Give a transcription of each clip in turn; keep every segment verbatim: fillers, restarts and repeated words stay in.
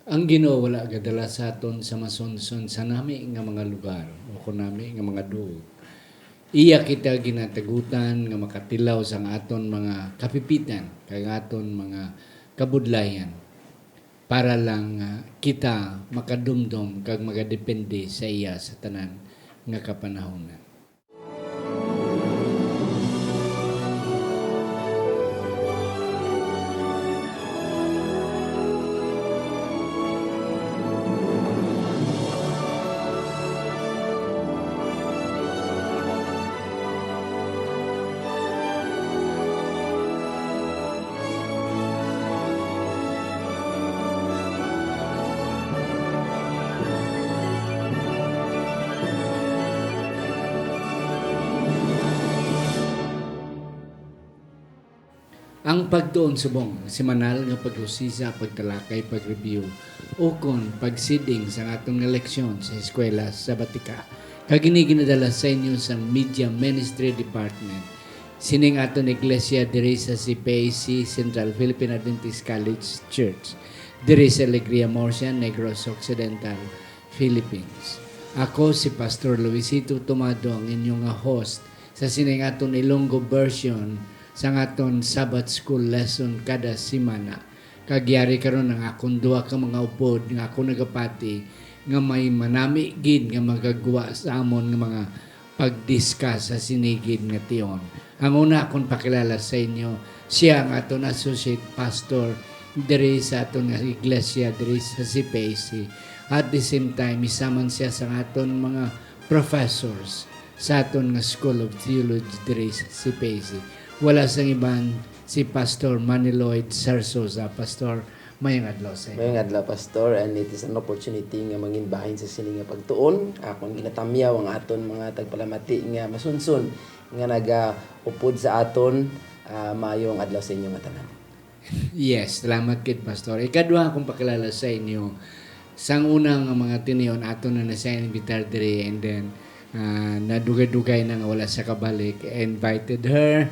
Ang Ginoo wala gadala sa aton sa masunson sa nami nga mga lugar o kon nami nga mga duog. Iya kita ginatagutan nga makatilaw sang aton mga kapipitan kag aton mga kabudlayan, para lang nga kita makadumdom kag magadepende sa iya sa tanan nga kapanahonan. Ang pagtuon subong, semanal nga pag-usisa, pagtalakay, pag-review, ukon pagsiding sa aton nga leksyon sa eskwela sa Batika. Kag ini ginadala sa inyo sa Media Ministry Department sining aton iglesia diri sa C P A C, Central Philippine Adventist College Church, diri sa Alegria Murcia, Negros Occidental, Philippines. Ako si Pastor Luisito Tomado, ang inyo nga host sa sining aton Ilonggo version sang aton Sabbath School lesson kada semana. Kag yari karon ang akon duha ka mga upod nga ako nagapati nga may manami gid nga magagwa sa amon nga mga pag-discuss sa sini gid nga tion. Ang una akon pakilala sa inyo, siya ang aton associate pastor diri sa aton nga iglesia diri sa C P A C. At the same time, isa man siya sa aton mga professors sa aton nga School of Theology diri sa C P A C. Wala sang iban, si Pastor Manny Lloyd Zarzosa. Pastor, mayong adlaw sa inyo. Mayong adlaw, Pastor, and it is an opportunity nga mangin bahin sa sini nga pagtuon. Akon ginatamyaw ang aton mga tagpalamati nga masunson nga nagaupod sa aton. Ah, mayong adlaw sa inyo nga tanan. Yes, salamat gid, Pastor. Ikadua akong pakilala sa inyo. Sang una nga mga tinion, ato na na siya invitar diri, and then, ah, nadugay-dugay na nga wala siya kabalik. I invited her,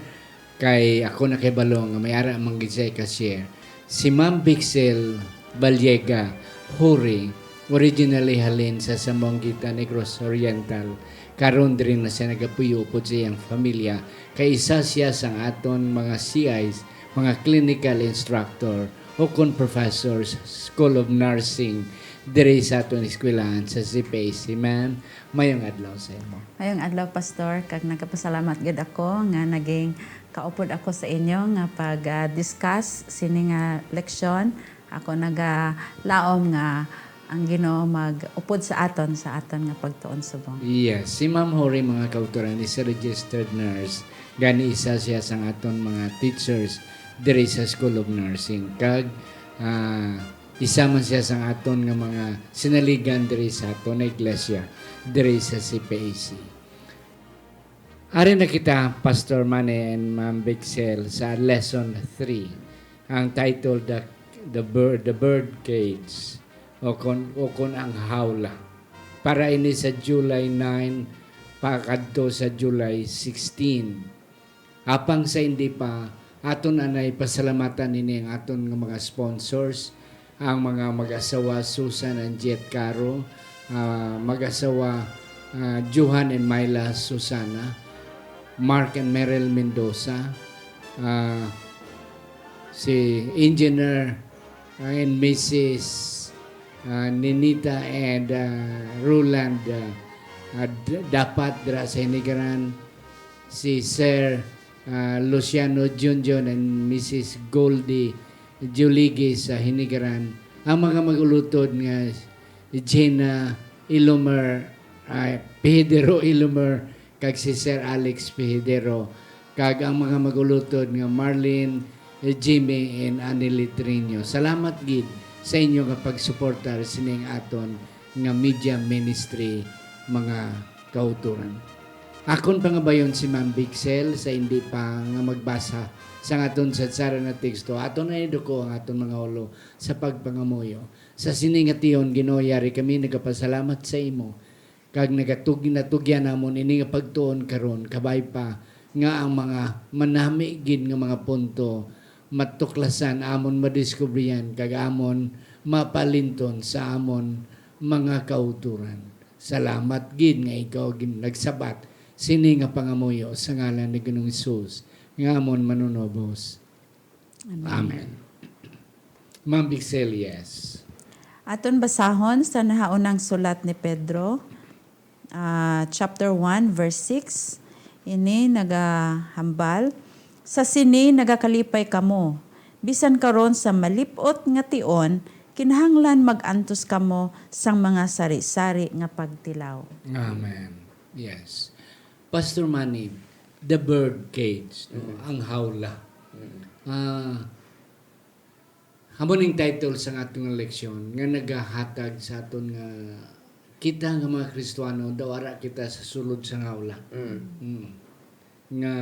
kay ako nakahibalo nga may ara man gid siya ika-share. Si Ma'am Bixel Baliega Huri, originally halin sa Zamboanguita, Negros Oriental. Karon diri na siya nagapuyo upod sa iyang pamilya, kay isa siya sang aton mga C Is, mga clinical instructor, o kon professor sa School of Nursing diri sa aton eskwelahan sa C P A C. Ma'am, mayong adlaw sa imo. Mayong adlaw, Pastor, kag nagapasalamat gid ako nga naging kaupod ako sa inyo nga pag, ah, discuss sini nga leksyon. Ako nagalaom nga ang Ginoo mag-upod sa aton, sa aton nga pagtuon subong. Yes, si Ma'am Hori, mga kautoran, is a registered nurse. Gani, isa siya sang aton mga teachers diri sa School of Nursing. Kag, ah, isa man siya sang aton nga mga sinaligan diri sa aton nga iglesia, diri sa C P A C. Ari na kita, Pastor Manny and Ma'am Bixel, sa lesson three. Ang title, The, The Bird, The Bird Cage, o kon, o kon ang hawla. Para ini sa July nine pakadto sa July sixteen. Apang sa hindi pa, aton anay pasalamatan ini ang aton nga mga sponsors, ang mga mag-asawa Susan and Jet Caro, ah, mag-asawa, ah, Johan and Myla Susana, Mark and Meryl Mendoza, ah, si Engineer, ah, and Missus, ah, Ninita and, ah, Roland, ah, ah, d-, dapat dira sa Hinigaran, si Sir, ah, Luciano Junjun and Missus Goldie Juligi sa Hinigaran, ang mga mag-ulutod nga Gina Ilomer, ah, Pihidero Ilomer, kag si Sir Alex Pihidero, kag ang mga mag-ulutod nga Marlene, eh, Jimmy, and Annie Litrino. Salamat gid sa inyo nga pagsuportar sining aton nga media ministry, mga kautoran. Akon pangabayon si Ma'am Bixel sa hindi pa nga magbasa sang aton sadsara nga teksto. Aton na iduko ang aton mga ulo sa pagpangamuyo. Sa sini nga tion, Ginoo, yari kami nagapasalamat sa imo, kag nagatug-, natugyan namon ini nga pagtuon karon, kabay pa nga ang mga manami gid nga mga punto matuklasan, amon madiskubrihan, kag amon mapalinton sa amon mga kauturan. Salamat gid nga ikaw gin-, nagsabat sini nga pangamuyo sa ngalan ni Ginoong Hesus nga amon Manunubos. Amen. Amen. Ma'am Bixel, yes. Aton basahon sa nahaunang sulat ni Pedro, ah, chapter one, verse six. Ini nagahambal, "Sa sini nagakalipay kamo. Bisan karon sa malip-ot nga tion, kinahanglan mag-antos kamo sang mga sari-sari nga pagtilaw." Amen. Yes. Pastor Manny, the bird cage, no? Mm. Ang hawla. Mm. Ah, amo ning title sa aton nga leksyon nga nagahatag sa aton nga kita nga mga Kristiano, daw ara kita sa sulod sang hawla. Mm. Mm. Nga,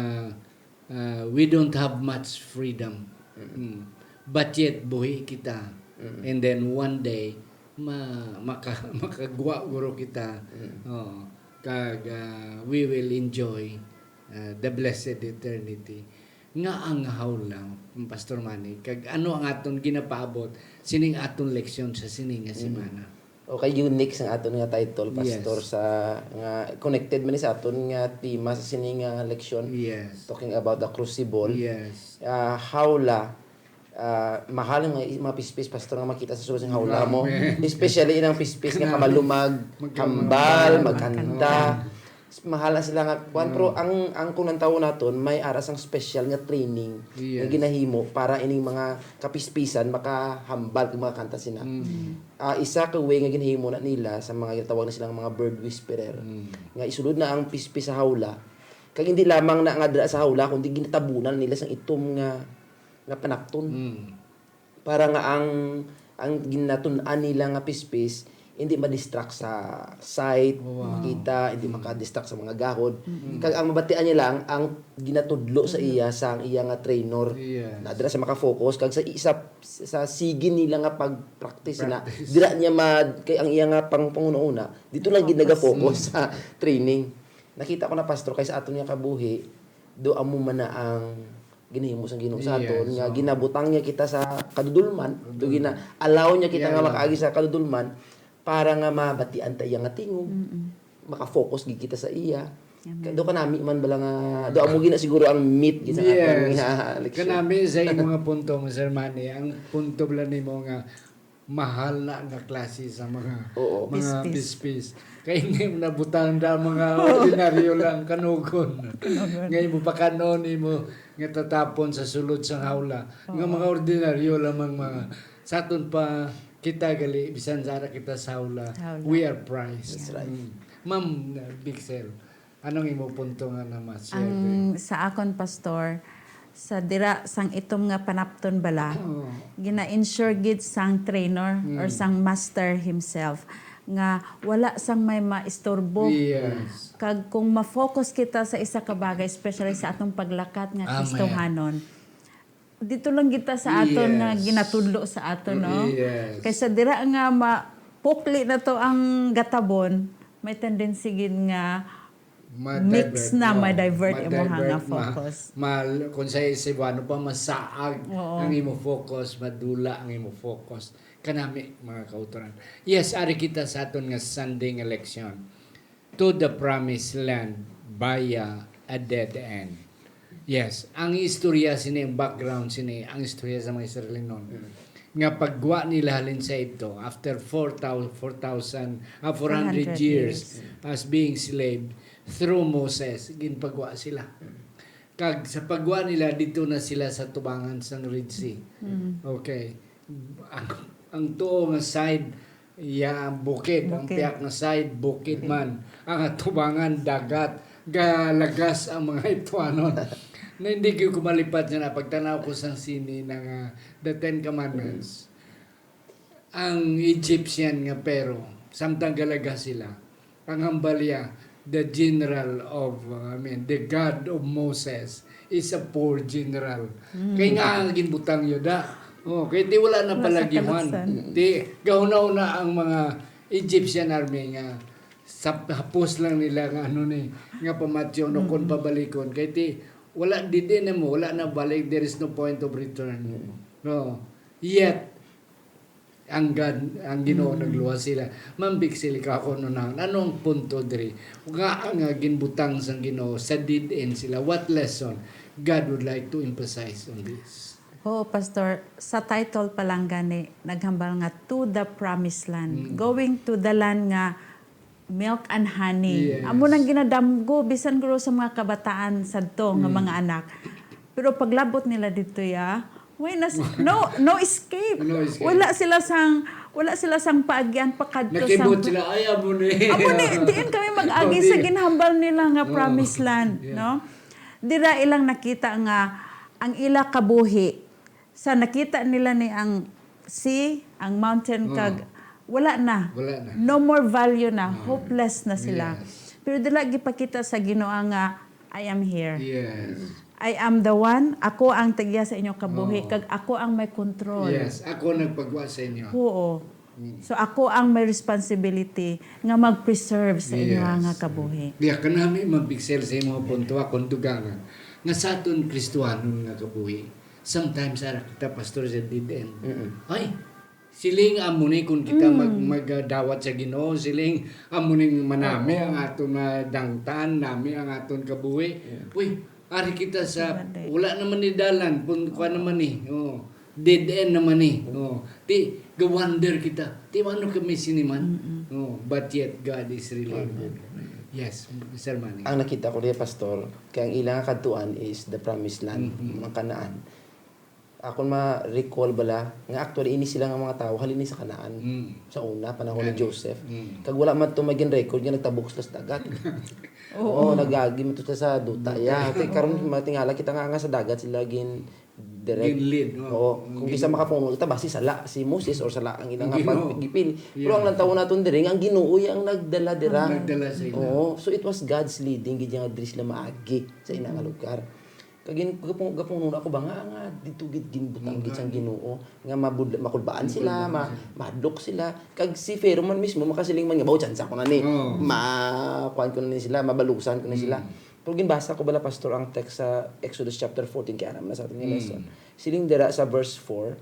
ah, we don't have much freedom. Mm. Mm. But yet, buhi kita. Mm. And then one day, ma-, maka-, makagwa guro kita. Mm. Oo. Kag, ah, we will enjoy, ah, the blessed eternity. Nga ang hawla, Pastor Manny, kag ano ang aton ginapaabot sining aton leksyon sa sini nga Mm. semana? Okay, unique sang aton nga title, Pastor, Yes. sa, nga connected man ni sa aton nga tema sa sini nga leksyon, Yes. talking about the crucible. Yes. Ah, hawla, ah, mahal nga i-, mga pispis, Pastor, nga makita sa sulod sang hawla mo. Amen. Especially inang pispis nga Grabe. kamalumag, Magkamahal. hambal, magkanta. Magkanta. Mahal na sila nga kuwan, pero Mm. ang, ang kung ang tawo naton, may ara sang special nga training nga Yes. ginahimo para ining mga kapispisan makahambal kag makakanta sila. Mm. Ah, isa ka way nga ginahimo na nila sa mga ginatawag na sila nga mga bird whisperer, Mm. nga isulod na ang pispis sa hawla, kag hindi lamang na nga dira sa hawla, kundi ginatabunan nila sang itom nga, nga panapton. Mm. Para nga ang, ang ginatun-an nila nga pispis hindi ma-distract sa sight, Wow. makita, hindi Mm. maka-distract sa mga gahod. Mm. Kag ang mabatian niya lang ang ginatudlo sa Tudlo. iya sang iya nga trainer. Yes. Na dira sa maka-focus, kag sa, sa, sa sige nila nga pag-practice na, Practice. dira niya ma-, kay ang iya nga pang-, panghunahuna, dito lang gid Focus. naga-focus Mm. sa training. Nakita ko na, Pastor, kay sa aton nga kabuhi, do amo man na ang ginahimo sang Ginoo sa aton, Yes, nga oo. ginabutang niya kita sa kadudolman, do Kadudolman. gina-allow niya kita Yeah, nga yeah. makaagi sa kadudolman para nga mabatian ta iya nga tingog, Mm-mm. maka-focus gid kita sa iya. Amen. Ka-, do kanami man bala nga, do amo gina siguro ang meat gid sa aton Yes. nga leksyon. Kanami sa imo nga punto mo, Sir Manny, ang punto bala nimo nga mahal na nga klase sa mga, Oo. mga Pispis. pispis. Kay hindi mo nabutang da mga ordinaryo lang kanugon. Kanugon. Nga imo pakanon, imo nga tatapon sa sulod sang hawla. Nga Oo. mga ordinaryo lamang mga, sa aton pa, kita gali, bisan sa ara kita sa hawla, Hawla. we are prized. That's right. Mm. Ma'am, uh, Bixel, anong imo punto nga na ma-share Ang din? sa akon, Pastor, sa dira sang itom nga panapton bala, Oo. gina-ensure gid sang trainer or Mm. sang master himself nga wala sang may maistorbo. Yes. Kag kung ma-focus kita sa isa ka bagay, especially sa atong paglakat nga Amen. Kristohanon, dito lang kita sa aton nga Yes. ginatudlo sa aton, no? Yes. Kaysa dira nga mapukli na to ang gatabon, may tendency gid nga Ma-divert mix na, mo. ma-divert imo ha nga Ma-divert, ma-, focus. ma-, kung sa Cebuano pa, masaag Oo. ang imo focus, madula ang imo focus. Kanami, mga kautoran. Yes, ari kita sa aton nga Sunday nga leksyon. To the promised land via a dead end. Yes, ang istorya sini, ang background sini, ang istorya sa mga Israelinon. Mm. Nga paggwa nila halin sa Egipto, after four thousand, four thousand, ah, four hundred Four hundred years years. as being slave through Moses, ginpagwa sila. Mm. Kag sa paggwa nila, dito na sila sa tubangan sang Red Sea. Mm. Okay. Ang, ang tuo nga side, iya, bukid. Ang Bukid. pihak nga side, bukid Mm. man. Ang atubangan, dagat. Galagas ang mga Egiptohanon. Na hindi ko kumalipat nga napagtanaw ko sang sini na nga The Ten Commandments. Mm. Ang Egyptian nga Pharaoh, samtang galagas sila, ang hambalya, the general of, uh, I mean, the God of Moses is a poor general. Mm. Kay nga ang ginbutang yun, da. Oh, kay di wala na Wala sa palagiwan. kalusan. Di, gahuna-huna ang mga Egyptian army nga sa hapos lang nila nga ano ni, nga pamatyon o kung Mm. pabalikon. Kay ti, Wala, didi na mo, wala na balik, there is no point of return. Mm. No. Yet, ang God, ang Ginoo Mm. nagluwas sila. Ma'am Bixel, ikaw ako nun ang, ano ang punto diri? Nga ang, ah, ginbutang sang Ginoo, sa dead end sila. What lesson God would like to emphasize on this? Oo, Pastor. Sa title pa lang gani, naghambal nga, "To the promised land." Mm. Going to the land nga milk and honey. Yes. Amo nang ginadamgo bisan guro sa mga kabataan sadto nga Mm. mga anak. Pero paglabot nila dito, ya, way na s-, no, no escape. No escape. Wala sila sang, wala sila sang paagian pakadto sa Nakibot sila, "Ay, amo ni." Amo ni, diin kami mag-agi Oh, sa di. ginhambal nila nga Oh. promised land, Yeah. no? Dira ilang nakita nga ang ila kabuhi sa nakita nila ni ang sea, ang mountain, Oh. kag wala na. Wala na. No more value na. Mm. Hopeless na sila. Yes. Pero dila gipakita sa Ginoo nga, "I am here. Yes. I am the one. Ako ang tagya sa inyo kabuhi, Oh. kag ako ang may control." Yes, ako nagpagwa sa inyo. Oo. Mm. So, ako ang may responsibility nga mag-preserve sa inyo Yes. nga kabuhi. Diya, kanami, Ma'am Bixel, sa imong punto, akong dugangan, nga sa aton Kristiyanon nga kabuhi, sometimes, ara kita, Pastor, sa dead end. Mm-mm. Ay, siling amo ni kung kita Mm. mag-, magdawat sa Ginoo, siling amo ning manami Oo. ang aton madangtan, nami ang aton kabuhi. Yeah. Uy, ari kita sa, Wala. wala naman ni dalan, pun-, kuha naman ni. Oh, dead end naman ni. Oh, ti, ga-wonder kita. Ti, ano kami siniman? Mm-mm. Oh, but yet, God is really Amen. good. Yes, Sir Manny. Ang nakita ko diya, Pastor, kay ang ilang kadtuan is the promised land, Mm-hmm. mga Canaan. Akon ma-recall bala nga actually ini sila nga mga tawo halin ni sa Canaan Mm. sa una, panahon ni Gani. Joseph. Mm. Kag wala man to may gin-record nga nagtabok sila sa dagat. Oo. Oo, nagagi man to sila sa duta, Duta. ya. Kay karon matingala kita nga, nga sa dagat sila gin-direct. Gin-lead, no? Oo. Ang Kung kisa Ginoo. makapuno kita, basi sala si Moses or sala ang ilang Ang Ginoo. pagpigipil. Pero Yeah. ang lantawon naton diri nga ang Ginoo ya ang nagdala dira. Ang nagdala sa ila. Oo. So it was God's leading gid nga diri sila maagi sa ina nga Mm. lugar. Kag gin-, gapung-, gapuno na ako ba nga, nga dito gid ginbutang gid sang Ginoo nga mabud-, makulbaan sila, Makulbaan ma-, sila. mahadlok sila. Kag si Pharaoh man mismo makasiling man nga, "Baw, tsansa ko na ni. Oo. Ma-, kuan ko na ni sila, mabalusan ko na sila." Mm. Pero ginbasa ko bala, Pastor, ang text sa Exodus chapter fourteen, kay ara man na sa aton nga Mm. lesson. Siling dira sa verse four,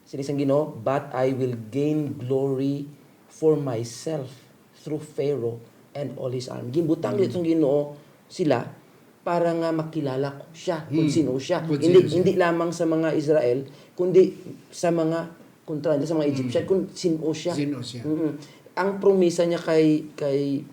Siling sang Ginoo, "But I will gain glory for myself through Pharaoh and all his army." Ginbutang Mm. dito sang Ginoo sila para nga makilala ko siya, kung Mm. sino siya. Kung Hindi, sino siya. hindi lamang sa mga Israel, kundi sa mga kontra nila, sa mga Mm. Egyptian, kung sino siya. Sino siya. Mm-mm. Ang promisa niya kay, kay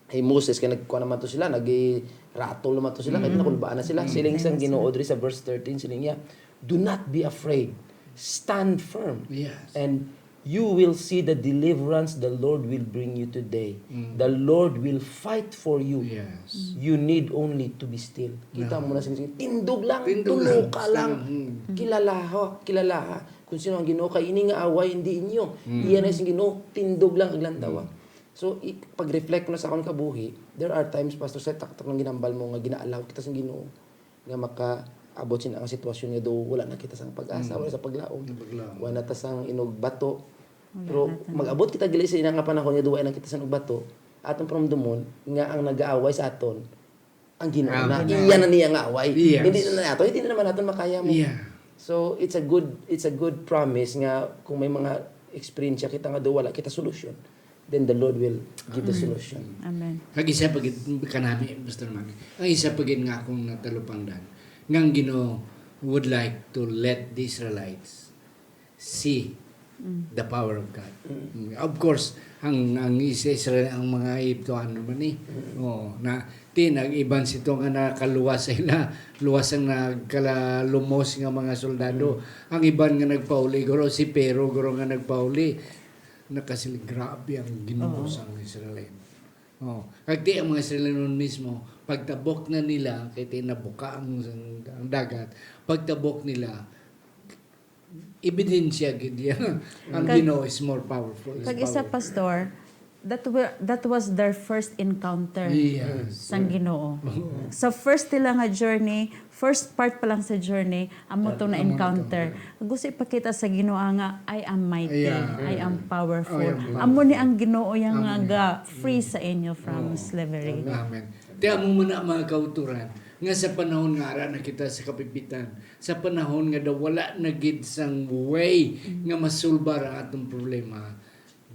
Hey, Moses, kay nagkuha naman to sila, nag-ratol naman to sila, kay Mm. nakulbaan na sila. Mm. Siling sang Yes, Ginoo sir. diri sa verse thirteen, siling niya, "Do not be afraid. Stand firm. Yes. And you will see the deliverance the Lord will bring you today. Mm. The Lord will fight for you. Yes. You need only to be still." Kita Yeah. mo na, siling, siling, "Tindog lang, Tindog tulo lang. ka lang. Mm. Kilalaha, kilalaha kung sino ang Ginoo. Kay ini nga away, hindi inyo. Mm. Iya na sing Ginoo, tindog lang, aglantawa." Mm. So, i-, pag-reflect ko na sa akong kabuhi, there are times, Pastor Seth, taktak ng ginambal mo nga gina-allow kita sa Ginoo nga makaabot sin ang sitwasyon nga do wala na kita sang pag-asa, Mm. wala sa paglaom. Ang paglaom. Wala na ta sang inugbato. Wala Pero na ta. mag-abot kita gali sa ina nga panahon nga do wala na kita sang ugbato, atong paramdumon nga ang nag-aaway sa aton, ang Ginoo Ah, na. okay. Iya na niya nga away. Yes. Hindi na nato, hindi na naman nato makaya mo. Yeah. So, it's a good, it's a good promise nga kung may mga eksperyensya kita nga do wala kita solusyon, then the Lord will give the Amen. solution. Amen. Ang isa pa gid, kanami, Pastor Mami, ang isa pa gid nga akong natalupangdan, nga ang Ginoo would like to let the Israelites see Mm. the power of God. Mm. Of course, ang, ang Is-, Israel, ang mga Egiptoano man eh. Mm. Oo, na, ti, nag-iban sito nga nakaluwas sila, luwas ang nagkalalumos nga mga soldado. Mm. Ang iban nga nagpauli, guro, si Pharaoh, guro nga nagpauli. Nakasiling, "Grabe ang Ginoo Oo. sang Israel." Oh, kag ti ang mga Israelinon mismo, pagtabok na nila, kay ti nabuka ang, ang dagat, pagtabok nila, ebidensya gid iya. Ang Kag, Ginoo is more powerful, is kag isa, powerful. Pastor, that wa-, that was their first encounter Yes. sang Ginoo. Oo. Sa first nila nga journey, first part pa lang sa journey, amo Ah, tong amo na-encounter. encounter. Gusto ipakita sa Ginoo nga, "I am mighty, Yeah. I am powerful." I am Amo ni powerful. ang Ginoo yang Amo nga ni. ga-free Mm. sa inyo from Oo. slavery. Amen. Ti amo man na, mga kauturan, Nga sa panahon nga ara na kita sa kapipitan, sa panahon nga daw wala na gid sang way nga masulbar ang atong problema,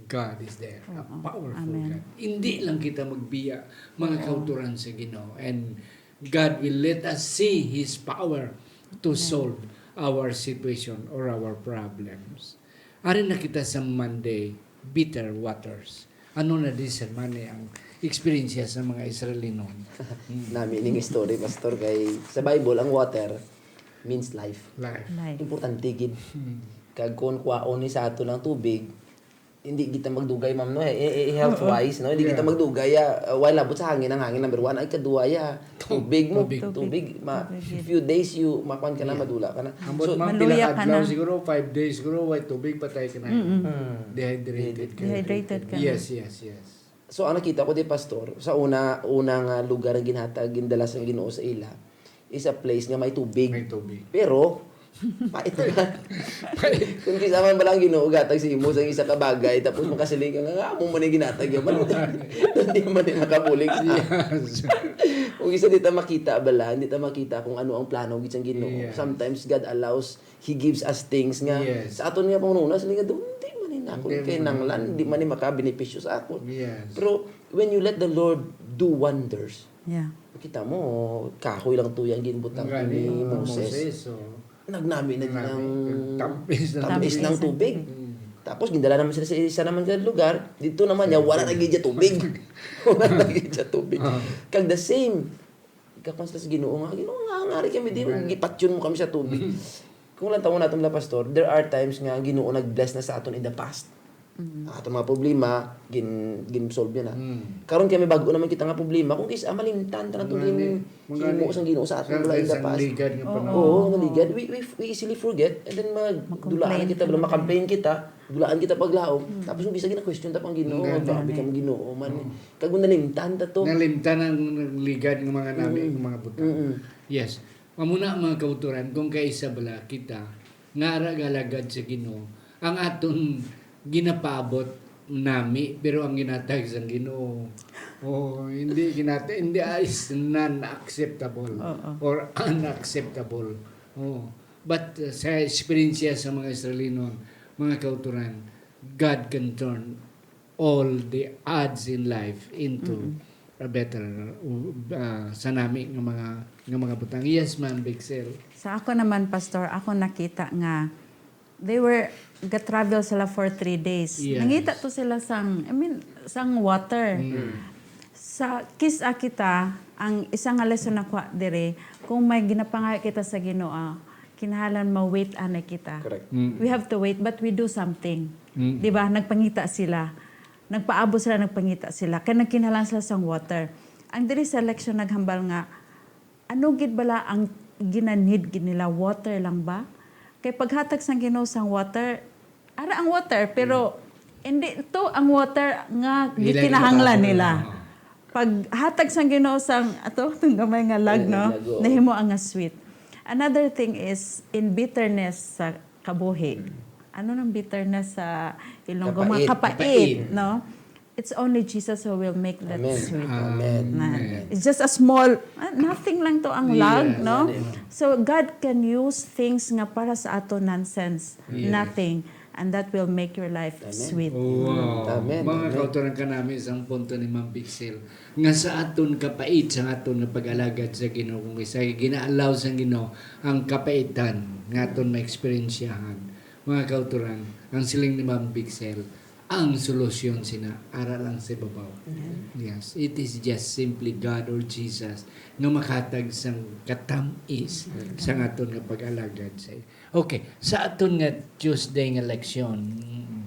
God is there. A Oo. Powerful Amen. God. Hindi lang kita magbiya, mga Oo. kauturan sa Ginoo. And God will let us see His power to Amen. solve our situation or our problems. Ari na kita sa Monday, bitter waters. Ano na di, sir, man, eh, ang eksperyensya sa mga Israelinon? Hmm. Nami ning story, Pastor, kay sa Bible, ang water means life. Life. Life. Importante gid. Hmm. Kag kung kwaon ni sa ato ng tubig, hindi kita magdugay, ma'am, no? Eh, eh, eh, health-wise, Oo. no? Hindi kita Yeah. magdugay, ah, ah, while abot sa hangin, ang hangin, number one. Ay, kadua, ya, tubig mo. Tubig. Tubig. Tubig, ma-, Tubig, yeah. few days, you, makuan ka na, Yeah. madula ka na. Ambot, So, ma'am, pila Maluya ka ka adlaw na. siguro, five days siguro, way tubig, patay ka na. Mm-mm. Mm. Dehydrated ka. Dehydrated ka na. Yes, yes, yes. So, ang nakita ko di, Pastor, sa una, una nga lugar ang ginhatag, gindala sa Ginoo sa ila, is a place nga may tubig. May tubig. Pero, pait na. Pait. Kung kinsa man bala ang Ginoo gatag sa imo sa isa ka bagay, tapos makasiling ka nga, "Nga, amo man yung ginatag niya, man." Hindi man yung makabulig sa Yes. Kung isa, di ta makita bala, hindi ta makita kung ano ang plano gid sang Ginoo. Yes. Sometimes God allows, He gives us things nga Yes. sa aton nga panghunahuna, siling nga, "Di man ni ako Hindi kay man. nanglan, di man ni makabenepisyo sa akon." Yes. Pero when you let the Lord do wonders, Yeah. kita mo, kahoy lang to yang ginbutang Gani, ni mga Moses. Moses, oh. Nagnami na Nagnami. ang Tampis na tampis tampis. ng tubig. Mm. Tapos gindala naman sila sa isa naman nga lugar. Dito naman niya, wala na gid siya tubig. Wala na gid siya tubig. Ah. Kag the same, ikaw sila sa Ginoo nga, "Ginoo, nga, ngari kami, di, Amen. gipatyon mo kami sa tubig." Mm. Kung lang tawon natin lang, Pastor, there are times nga ang Ginoo nag-bless na sa aton in the past. Mm. Ang aton mga problema, gin-, gin-solve niya na. Mm. Karon kay may bag-o naman kita nga problema, kung is, ah, malimtan ta na to, Mangani, gin-, mangani. himo sang Ginoo sa aton Sa, wala in the sa past. ligad nga Oo. panahon. Oo, naligad. We, we, we easily forget, and then mag-, Mag-complain dulaan kita, ka na. makamplain kita, dulaan kita paglaom. Mm. Tapos yung bisa gina-question ta pang Ginoo, Mangani. "Grabe ka, Ginoo, man." Oo. Kag nalimtan ta to. Nalimtan ang ligad nga mga nami, Mm. nga mga butang. Mm-mm. Yes. Amo na, mga kauturan, kung kaisa bala kita, nga ara galagad sa Ginoo, ang aton ginapaabot nami, pero ang ginatag sa Ginoo, oh, hindi ginata-, hindi, ah, is non-acceptable Oo. or unacceptable. Oh. But, uh, sa eksperyensya sa mga Israelinon, mga kauturan, God can turn all the odds in life into Mm-mm. a better, uh, sa nami nga mga, nga mga butang. Yes, Ma'am Bixel. Sa ako naman, Pastor, ako nakita nga they were, ga-travel sila for three days. Yes. Nangita to sila sang, I mean, sang water. Mm. Sa kis-a kita, ang isa nga lesson nakuha diri, kung may ginapangayo kita sa Ginoo, kinahanglan ma-wait anay kita. Correct. Mm. We have to wait, but we do something. Mm. Di ba? Nagpangita sila. Nagpaabot sila, nagpangita sila. Kay nagkinahanglan sila sang water. Ang diri sa leksyon naghambal nga, ano gid bala ang ginanid gid nila? Water lang ba? Kay paghatag sang Ginoo sang water, ara ang water, pero Mm. hindi to ang water nga Dili gikinahanglan lang nila. makakapon. Paghatag sang Ginoo sang, ato, itong gamay nga lag, Ay, no? lag, oo. Nahimo ang nga sweet. Another thing is, in bitterness sa kabuhi. Mm. Ano nang bitterness sa Ilonggo? Mga Kapait. kapait, Kapait. no? It's only Jesus who will make that Amen. sweet. Amen. Na, Amen. it's just a small, ah, nothing lang to ang Yes. lag, no? Amen. So, God can use things nga para sa ato nonsense, Yes. nothing, and that will make your life Amen. sweet. Wow. Amen. Mga Amen. kauturan, kanami, isang punto ni Ma'am Bixel, nga sa aton kapait, sa aton nga pag-alagad sa Ginoo, kung isa, gina-allow sa Ginoo ang kapaitan nga aton maeksperiensyahan. Mga kauturan, ang siling ni Ma'am Bixel, ang solusyon sina ara lang sa ibabaw. Amen. Yes, it is just simply God or Jesus nga makatag sang katamis Amen. sa aton nga pag-alagad sa. Okay, sa aton nga Tuesday nga leksyon, mm,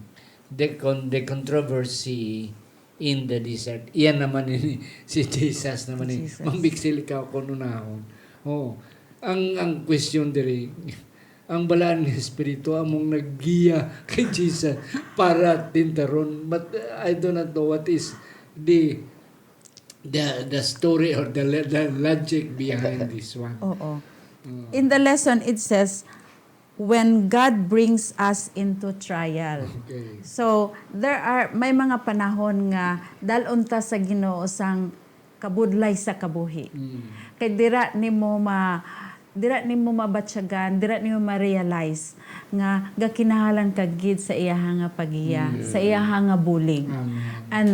the con-, the controversy in the desert. Iyan naman ni si Jesus naman ni Jesus. Ma'am Bixel, ikaw kung unahon. Oh, ang, ang question diri, ang balaan nga espiritu among naggiya kay Jesus para tintaron. But, uh, I do not know what is the, the, the story or the, the logic behind this one. Oo. Mm. In the lesson, it says, "When God brings us into trial." Okay. So, there are, may mga panahon nga dalon ta sa Ginoo sang kabudlay sa kabuhi. Kay dira nimo ma-, dira nimo mabatyagan, dira nimo ma-realize nga gakinahanglan ka gid sa iyaha nga pagiya, sa iyaha nga bulig. Amen. And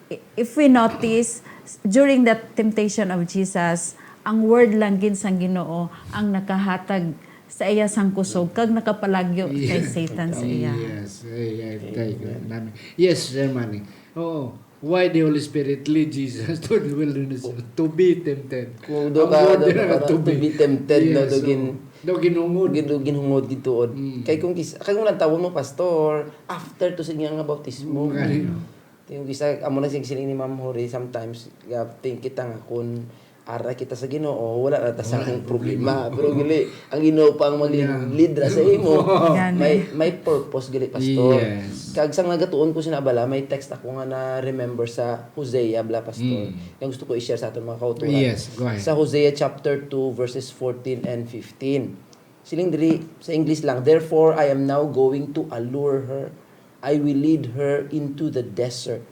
i-, if we notice, during the temptation of Jesus, ang word lang gid sang Ginoo ang nakahatag sa iya sang kusog kag nakapalagyo kay Satan sa iya. Yes. Ay, ay, thank you. Amen. Yes, Sir Manny. Oo. Why the Holy Spirit lead Jesus to the wilderness to be tempted? Kung do ka, do ka to be tempted, no, do gin-, do ginhungod. Gin-, do ginhungod gituon. Kay kung kis-, kay kung lang tawon mo, pastor, after to sa iya nga bautismo. Kay kung kisa, amo na sing siling ni Ma'am Hori, sometimes, ga-, think kita nga kung ara kita sa Ginoo, wala na ta sa akong problema. Pero gali, ang Ginoo pa ang mag-lead ra sa imo. May, may purpose gali, pastor. Yes. Kag sang nagatuon ko sina bala, may text ako nga na-remember sa Hosea bala, pastor. Nga gusto ko i-share sa aton mga kauturan. Yes, go ahead. Sa Hosea chapter two, verses fourteen and fifteen. Siling diri sa English lang, "Therefore, I am now going to allure her. I will lead her into the desert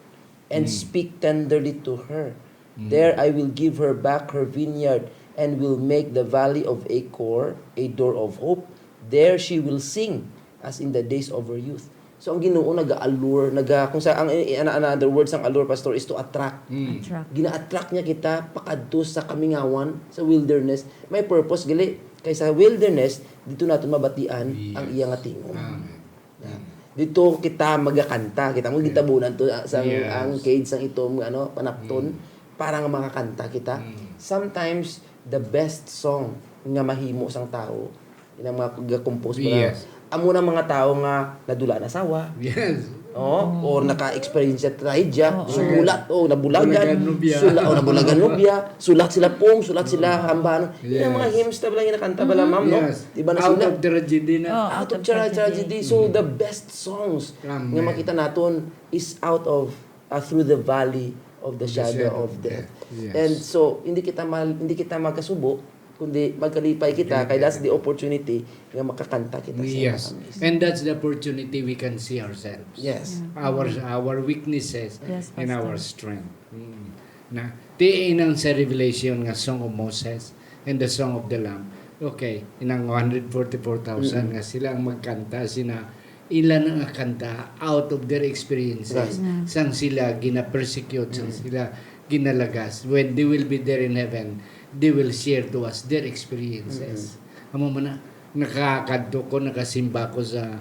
and speak tenderly to her. There I will give her back her vineyard and will make the valley of Achor a door of hope. There she will sing as in the days of her youth." So, ang Ginoo naga-allure, naga-, kung sa, ang, in, in other words, ang allure, pastor, is to attract. Attract. Gina-attract niya kita pakadto sa kamingawan, sa wilderness. May purpose gali. Kay sa wilderness, dito natin mabatian ang iya nga tingog. Amen. Dito kita magakanta, kita mo gitabunan to, ah, sang, ang cage sang itom, ano, panapton, para nga makakanta kita. Sometimes, the best song nga mahimo sang tawo, inang mga ga-compose mo na, amo na mga tawo nga nadula na asawa. Yes. Oh, or naka-experience sa trahedya, sulat, oh, nabulagan, sulat, oh, nabulagan nobya, sulat sila pong, sulat sila hambahan. Yung mga hymns na bala yung nakanta bala, ma'am, no? Yes. Di ba na sila? Out of tragedy na. Oh, out of tragedy. So, the best songs nga makita naton is out of, uh, through the valley of the shadow of death. Yes. And so, hindi kita mal-, hindi kita magkasubo, kundi magkalipay kita, kay that's the opportunity nga makakanta kita sa Yes. Yes. And that's the opportunity we can see ourselves. Yes. Our, our weaknesses and our strength. Mm. Na, ti inang sa Revelation nga Song of Moses and the Song of the Lamb. Okay, inang one hundred forty-four thousand nga sila ang magkanta, sina ila na nga kanta out of their experiences. Sang sila gina-persecute, sang sila ginalagas. When they will be there in heaven, they will share to us their experiences. Amo man na, nakakadto ko, nakasimba ko sa,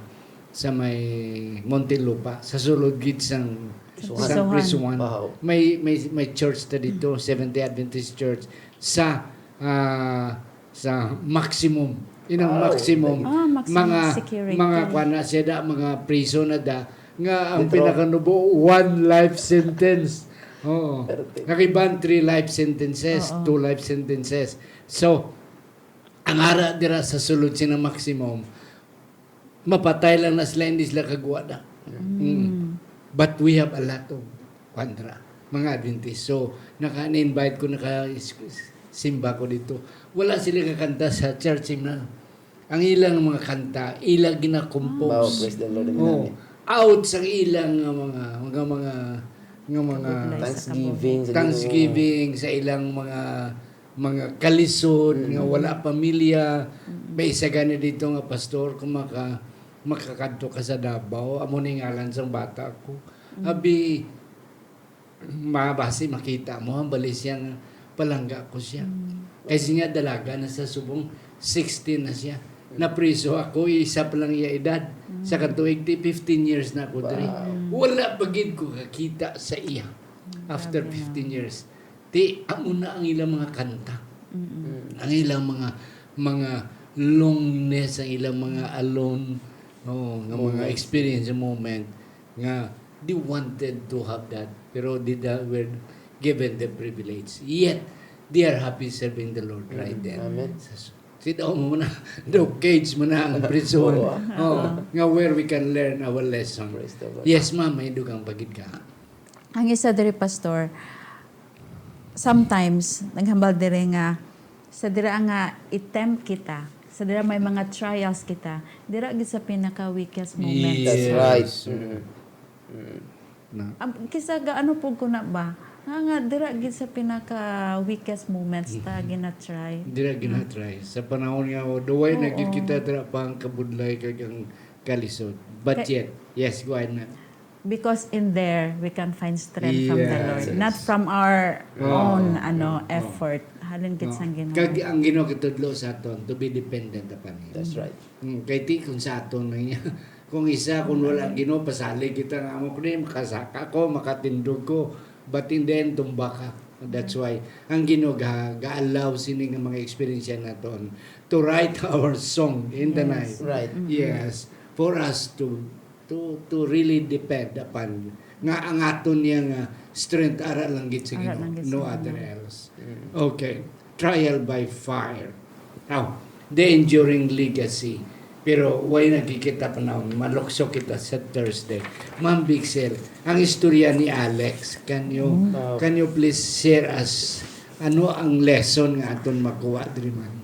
sa may Muntinlupa, sa sulod gid sang, sang prisuhan. May, may, may church ta dito, Seventh-day Adventist Church, sa, ah, sa maximum. Inang maximum, mga, mga kuwan na siya da, mga priso na da, nga ang pinakanubo, one life sentence. Oo. Kakiban, three life sentences, two life sentences. So, ang ara dira sa sulod sina maximum, mapatay lang na sila, hindi sila kagwa na. Mm. But we have a lot of, kuwan dira, mga Adventist. So, naka-invite ko, naka-simba ko dito. Wala sila kakanta sa church hymn na. Ang ilang mga kanta, ila gina-compose. Wow, praise the Lord. Oh, out sa ilang nga mga, mga, mga, nga mga Thanksgiving sa Ginoo. Thanksgiving sa ilang mga mga kalisod nga wala pamilya. May isa gani dito nga pastor, kung maka-, makakadto ka sa Davao, amo ni ngalan sang bata ko. Abi, mabasi makita mo, ang bali siya nga palangga ko siya. Kay siya dalaga na sa subong, sixteen na siya. Napriso ako, isa pa lang iya edad. Sa katuig, di fifteen years na ako diri. Wala pa gid ko kakita sa iya after fifteen years. Ti, amo na ang ilang mga kanta. Ang ilang mga, mga loneliness, ang ilang mga alone, oh, nga mga experience, moment, nga they wanted to have that, pero they da-, were given the privilege. Yet, they are happy serving the Lord right there. Amen. Sa su-, sit down mo na, daw cage mo na ang prison. Oo, ah. Oh, nga where we can learn our lesson. Praise the Lord. Yes, ma'am, may dugang pagid ka. Ang isa diri, Pastor, sometimes, naghambal diri nga, sa dira nga i-tempt kita, sa dira may mga trials kita, dira gid sa pinaka-weakest moment. That's right. Yes. Mm. Mm. Na. Am, kisa ga-, ano po ko na ba? Ah, nga, dira gid sa pinaka weakest moments ta Mhm. gina-try. Dira Ah. gina-try. Sa panahon nga, oh, duway na gyud Oo. kita dira pa ang kabudlay kag ang kalisod. But Kay yet, yes, go ahead na. Because in there, we can find strength from the Yes. Lord. Not Yes. from our Oo. own, ano, Oo. effort. Halin gid Oo. sang Ginoo. Kag ang Ginoo gitudlo sa aton to be dependent upon Him. That's right. Mm, kay ti kung sa aton lang niya. Kung isa, kung wala ang Ginoo, pasalig kita nga, "Amo ko ni, makasaka ko, makatindog ko." But in the end, tumba ka. That's why ang Ginoo ga-, ga-allow sini nga mga eksperyensya naton to write our song in the Yes. night. Right. Mm-mm. Yes. For us to, to, to really depend upon nga ang aton niya nga strength, ara lang gid sa Ara Ginoo, lang gid no sa other Ginoo. else. Mm. Okay. Trial by fire. Now, the enduring legacy. Pero way nagkikita pa na, malukso kita sa Thursday. Ma'am Bixel, ang istorya ni Alex, can you, Mm. can you please share us ano ang lesson nga aton makuha diri, ma'am?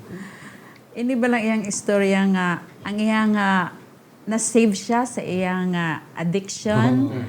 Ini ba lang iyang istorya nga ang iya nga na-save siya sa iya nga addiction. Oh.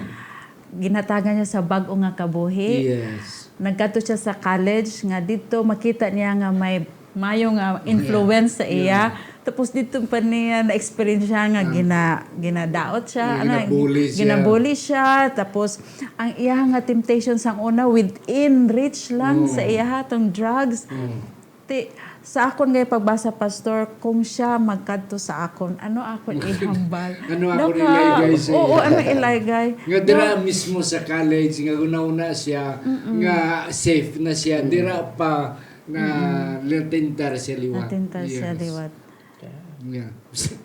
Ginhatagan niya sa bag-o nga kabuhi. Yes. Nagkadto siya sa college nga didto makita niya nga may mayo nga Yeah. influence sa iya. Yeah. Tapos didto pa niya na-experience siya nga Ah. gina-, ginadaot siya, Nga ano, ginabuli siya. ginabuli siya. Tapos ang iya nga temptation sang una within reach lang Oh. sa iya tong drugs. Oh. Ti, sa akon nga pagbasa, Pastor, kung siya magkadto sa akon, ano akon ihambal? Ano akon Naka-, ilaygay sa oo, iya? ano ilaygay? Nga dira Nga mismo sa college, nga una-una siya, Mm-mm. nga safe na siya, Mm. dira pa na Mm-mm. natintar siya liwat. Natintar siya Yes. liwat. Yeah.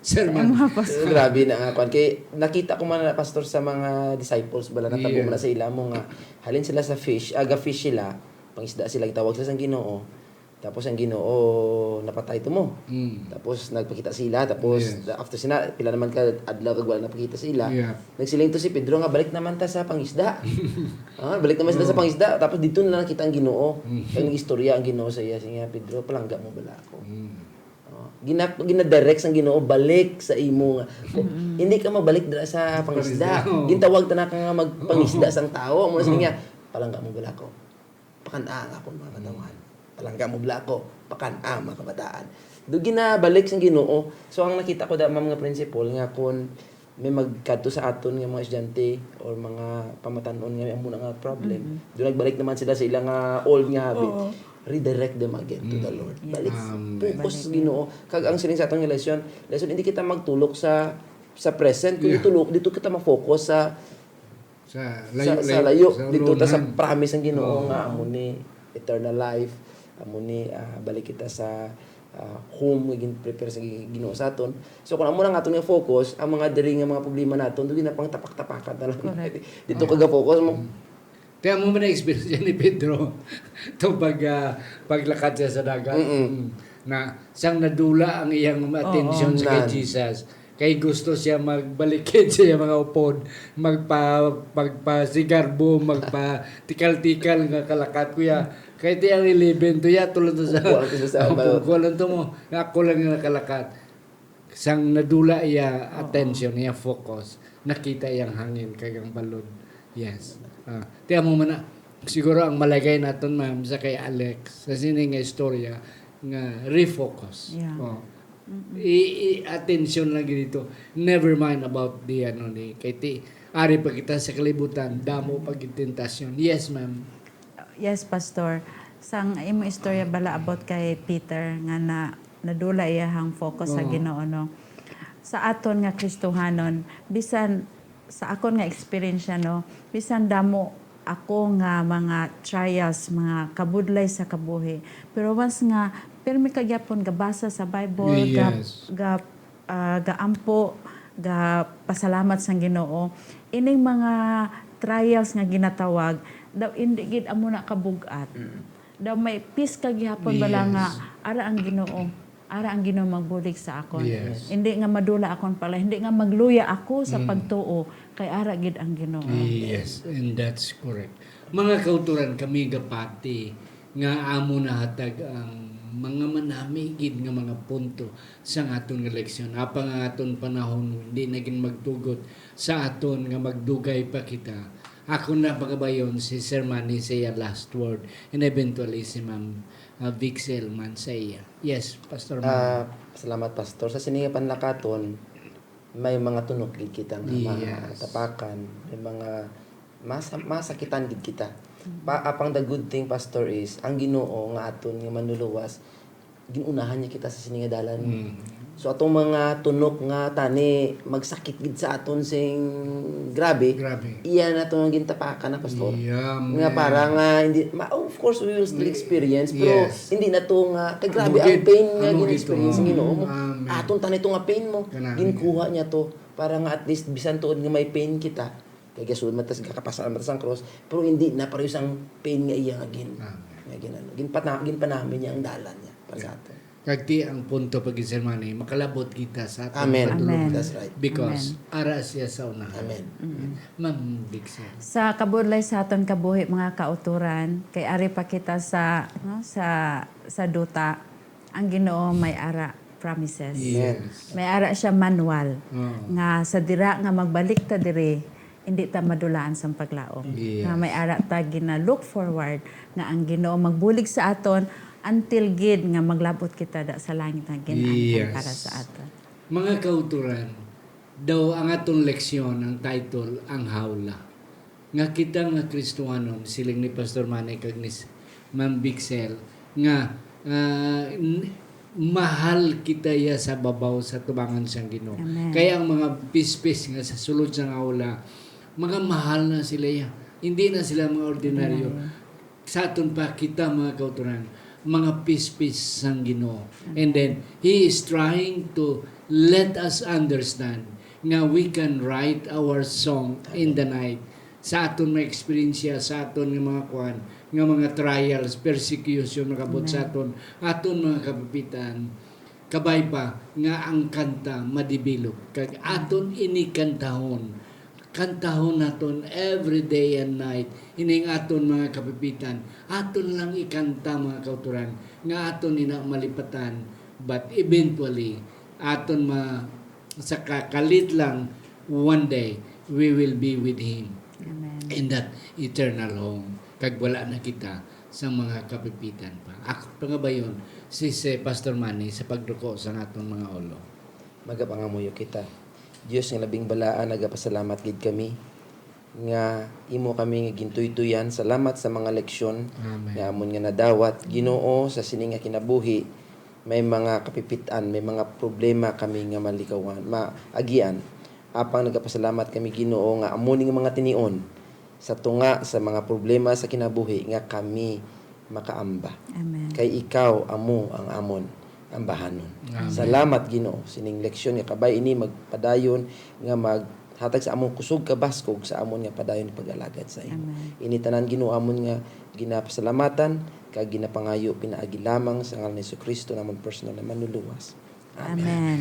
Sir, Ang ma'am. mga pastor. Grabe na nga, kwan. Kay nakita ko man na, Pastor, sa mga disciples, bala, natabo Yes. man na sa ila mo nga, halin sila sa fish, aga fish sila, pangisda sila, gitawag sila sang Ginoo. Tapos ang Ginoo napatay to mo. Mm. Tapos nagpakita sila, tapos Yes. after sina, pila naman ka adlaw kag wala napakita sila. Yeah. Nagsiling to si Pedro nga, "Balik naman ta sa pangisda." Ah, balik naman sila sa Oh. pangisda, tapos dito nila nakita ang Ginoo. Mm. Kag nag-istorya ang Ginoo sa iya, siya nga, "Pedro, palangga mo bala ako?" Mm. Oh, gina-, gina-direct sang Ginoo, "Balik sa imo nga." Mm. Hindi ka mabalik dira sa pangisda. Pangisda, oh. Gintawag ta na ka nga magpangisda Oh. sang tawo. Amo na sa Oh. niya, "Palangga mo bala ako." Pakan-a ang akon mga Mm. katawhan. Palangga mo bala ako, pakan-a ang mga kabataan. Do ginabalik sang Ginoo. So, ang nakita ko da, ma'am, nga principle nga kun may magkadto sa aton nga mga estudyante or mga pamatan-on nga may amo na nga problem, Mm-hmm. do nagbalik naman sila sa ilang, ah, old nga habit. Oo. Redirect them again to the Mm. Lord. Yes. Balik, Amen. focus Balik sa Ginoo. Kag ang siling sa aton nga lesson, lesson, hindi kita magtulok sa, sa present, kundi Yeah. tulok, dito kita ma-focus sa Sa sa, layo-layo, sa layo, sa dito ta sa ulohan. Promise ang Ginoo Oo. nga amo ni eternal life, amo ni, ah, balik kita sa, ah, home nga gin-prepare sa Gi-, Ginoo sa aton. So, kung amo na nga aton nga focus, ang mga diri nga mga problema naton, doon na pang tapak-tapakan na lang. Correct. Dito Oo. ka ga-focus mo. Mm. Kaya mo man na-experience yan ni Pedro. Itong pag, ah, paglakad siya sa dagat. Mm-mm. Mm. Na, sang nadula ang iyang attention Oo. sa kay Nan. Jesus. Kay gusto siya magbalikid sa iyang mga upod, magpa-, magpasigarbo, magpatikal-tikal nga kalakat, kuya. Kay ti ang eleven to, ya, tulad to sa Pungko lang to sa Ang sama. pungko lang to mo. Nga ako lang nga nakalakat. Sang nadula iya Oo. attention, iya focus, nakita iyang hangin kag ang balod. Yes. Ah, tiyan mo man na, siguro ang malagay naton, ma'am, sa kay Alex, sa sini nga istorya, nga refocus. Yeah. Oh. Mm-mm. I, i, attention lang dito. Never mind about the, ano, ni, kay ti, ari pa kita sa kalibutan, damo pa gid tentasyon. Yes, ma'am. Yes, Pastor. Sang imo istorya bala about kay Peter nga na, nadula iyahang focus sa Oo. Ginoo, no? Sa aton nga Kristohanon, bisan sa akon nga eksperyensya, no, bisan damo ako nga mga trials, mga kabudlay sa kabuhi, pero once nga pirmi ka gyapon gabasa sa Bible, ga-, Yes. ga-, ah, gaampo, gapasalamat sang Ginoo, ining mga trials nga ginatawag, daw indi gid amo na kabug-at. Mm. Daw may peace ka gihapon bala nga, Yes. ara ang Ginoo, ara ang Ginoo magbulig sa akon. Yes. Hindi nga madula akon pala, hindi nga magluya ako sa Mm. pagtuo, kay ara gid ang Ginoo. Yes, and that's correct. Mga kauturan, kami gapati nga amo nahatag ang mga manami gid nga mga punto sa aton nga leksyon. Apang ang aton panahon hindi na gid magtugot sa aton nga magdugay pa kita. Ako na pagabayon si Sir Manny sa iya last word, and eventually si Ma'am, ah, Vixel man sa iya. Yes, Pastor Manny. Ah, salamat, Pastor. Sa sini nga panlakaton, may mga tunok gid kita nga Yes. matapakan, may mga mas-, masakitan gid kita. Pa, apang the good thing, Pastor, is ang Ginoo nga aton nga manluluwas, ginunahan niya kita sa sini nga dalan. Mm. So, atong mga tunok nga tani magsakit gid sa aton sing grabe, Grabe. Iya na to nga gintapakan na, Pastor. Yeah, Nga man. para nga hindi, ma-, of course, we will still We, experience, pero yes. hindi na to nga, kay grabe Amo ang gid, pain nga amo gid gin-experience to. ng Ginoo mo. Amen. Aton tani to nga pain mo. Kanami Ginkuha niya to para nga at least bisan tuod nga may pain kita. Kay gasulod man tas gakapasan man tas ang cross, pero hindi na pareho sang pain nga iya nga gin-, Amen. nga gin-, ano, ginpana-, ginpanamin niya ang dalan niya para sa aton. Kag ti ang punto pag sermon, eh, makalabot kita sa aton Amen. pagtulog. Amen. That's right. Because Amen. ara siya sa unahan. Amen. Mm. Ma'am Vixen. Sa kabudlay sa aton kabuhi, mga kauturan, kay ari pa kita sa, no, sa, sa duta, ang Ginoo may ara promises. Yes. May ara siya manual Oo. nga sa dira nga magbalik ta diri, hindi ta madulaan sang paglaom. Yes. Nga may ara ta gina-look forward nga ang Ginoo magbulig sa aton until gid nga maglabot kita da sa langit nga gin-anhan Yes. para sa aton. Mga kauturan, daw ang aton leksyon, ang title, Ang Hawla. Nga kita nga Kristiyanon, siling ni Pastor Manny kag ni s-, Ma'am Vixel, nga, ah, n-, mahal kita ya sa babaw sa tubangan sang Ginoo. Amen. Kaya ang mga pispis nga sa sulod sang hawla, mga mahal na sila ya. Hindi na sila mga ordinaryo. Ordinaryo. Sa aton pa kita, mga kauturan, mga pispis sang Ginoo. And then, He is trying to let us understand nga we can write our song in the night. Sa aton mga eksperyensya, sa aton nga mga kuan, nga mga trials, persecution, nakabot sa Amen. aton, aton mga kapipitan, kabay pa nga ang kanta ma-develop. Kag aton ini kantahon, kantahon naton every day and night. Ining aton mga kapipitan, aton lang ikanta, mga kauturan, nga aton ina malipatan. But eventually, aton ma-, sa ka-, kalit lang, one day, we will be with Him Amen. in that eternal home. Kag wala na kita sa mga kapipitan pa. Ako pangabayon, si, si Pastor Manny sa pagduko sa aton mga ulo. Magapangamuyo kita. Dios nga labing balaan, nagapasalamat gid kami nga imo kami nga gintuytoyan. Salamat sa mga leksyon Amen. nga amon nga nadawat. Ginoo, sa sini nga kinabuhi, may mga kapipit-an, may mga problema kami nga malikawan, maagian. Apang nagapasalamat kami, Ginoo, nga amo ni nga mga tinion sa tunga sa mga problema sa kinabuhi nga kami makaamba. Amen. Kay ikaw amo ang amon ambahanon. Amen. Salamat, Ginoo, sining leksyon nga kabay ini magpadayon nga maghatag sa amon kusog kabaskog sa amon nga padayon pag-alagad sa imo. Amen. Ini tanan, Ginoo, amon nga ginapasalamatan kag ginapangayo pinaagi lamang sa ngalan ni Jesucristo, namon personal nga Manluluwas. Amen. Amen.